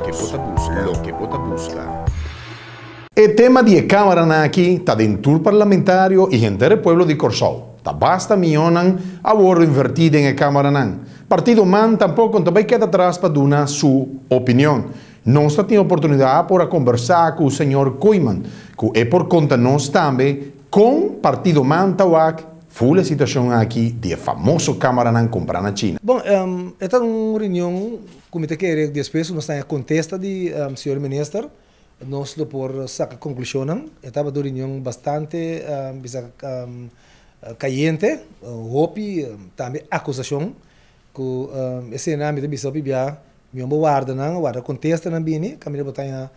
Loke bo ta buska. Loke bo ta buska. E tema di e kámaranan aki ta den tur parlamentario i henter e pueblo di Kòrsou. Ta basta mionnan a wòrdu invertí den e kámaranan. Partido man tampoko no ta bai keda atras pa duna su opinion. Nos ta tin oportunidat por a kombersá ku señor Koeiman, ku e por konta nos tambe kon Partido man ta wak ful e situashon aki di e famoso kámaranan kumprá na China. Bon, e ta un reunion ku mi ta kere despues ku nos ta haña kontesta di señor minister, nos lo por saka konklushonnan. E tabata un reunion bastante bisa kayente, hopi tambe akusashon ku esei mi ta bisa hopi bia mi bo warda nan, warda kontestanan bini, kaminda bo ta haña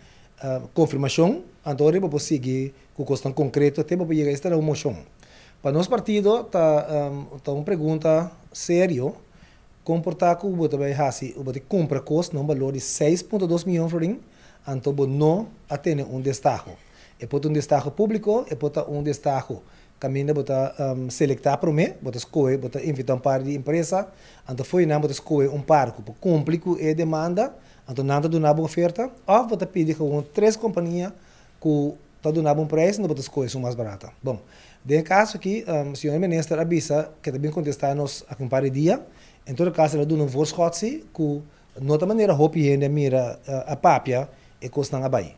konfirmashon, anto ora bo por sigui ku kosnan konkreto te bo por yega esta un moshon. Pa nos partido ta un pregunta serio kon por ta ku bo ta bai hasi, bo ta kumpra kos na un balor di 6,2 mion florin, anto bo no a tene un destaho. E por ta un destaho públiko, e por ta un destaho kaminda bo ta selektá promé, bo ta skohe, bo ta invitá un par di empresa, anto fo'i nan bo ta skohe un par ku por kumpli ku e demanda, anto nan ta duna bo oferta, òf bo ta pidi gewoon tres kompania ku ta duna bo un preis, anto bo ta skohe esun mas barata. Bon, den e kaso aki, señor minister a bisa ku e ta bin kontestá nos aki un par di dia. En todo kaso el a duna un voorschot si ku no ta manera hopi hende a mira a papia e kosnan a bai.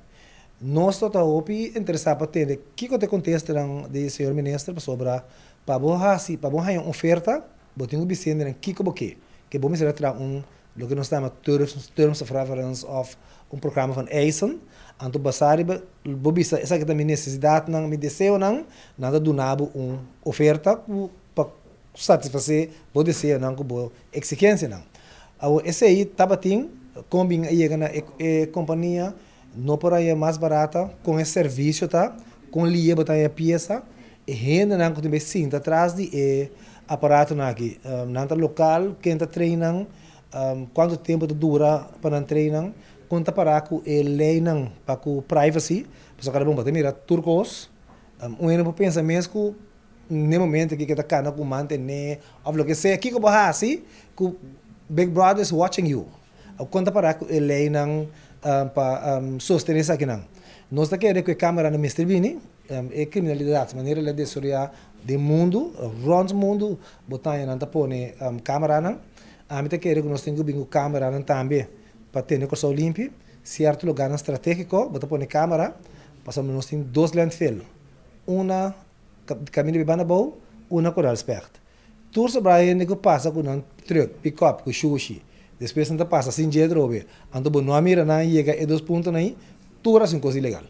Nos ta hopi interesá pa tende kiko ta e kontestanan di señor minister pasobra pa bo hasi, pa bo haña un oferta, bo tin ku bisa hendenan kiko bo ke. Ke bo mester a traha un loke nos ta yama terms of reference òf un programa van eisen, anto basá riba bo bisa esaki ta mi nesesidatnan, mi deseonan, nan ta duna bo un oferta ku pa satisfasé bo deseonan ku bo eksigensianan. Awor esei tabatin kon bin a yega na e kompania no por haña mas barata kon e servisio ta, kon lie bo ta haña piesa, e hendenan ku tin bai sinta atras di e aparatonan aki, nan ta lokal, ken ta train nan, kuantu tempu ta dura pa nan train nan, kon ta para ku e leinan pa ku privacy, pasobra kada bon bo ta mira tur kos, un hende por pensa mes ku n'e momento aki ke ta kana ku mantené òf loke sea, kiko bo hasi ku Big Brother is watching you. Kon ta para ku e leinan pa sostené esakinan? Nos ta kere ku e kameranan mester bini, e kriminalidat manera el a desaroyá den mundu, rònt mundu bo ta haña nan ta pone kameranan. Ami ta kere ku nos tin ku bin ku kameranan tambe pa tene Kòrsou limpi. Sierto lugarnan stratégiko bo ta pone kamera, pasobra nos tin dos landfill, una kaminda di banda abou, una Koraal Specht. Tur sobrá hende ku pasa ku nan truck, pick-up, ku shushi, despues nan ta pasa sin dje atrobe, anto bo no a mira nan yega e dos puntonan ei, tur hasi un kos ilegal.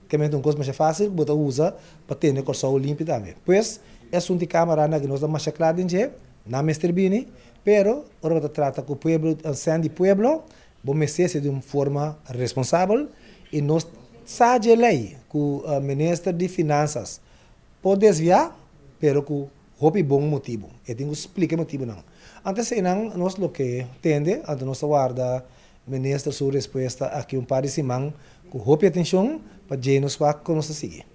Kementi un kos masha fásil ku bo ta usa pa tene Kòrsou limpi tambe. Pues, e asuntu di kámaranan aki nos ta masha kla den dje, nan mester bini, pero ora bo ta trata ku pueblo, sèn di pueblo, bo mester hasi di un forma responsabel i nos sa dje lei ku minister di Finansas por desviá, pero ku hopi bon motibu. E tin ku splika e motibunan. Antes einan nos lo ke tende, anto nos ta warda minister su respuesta aki un par di siman ku hopi atenshon pa dje nos wak ku nos ta sigui.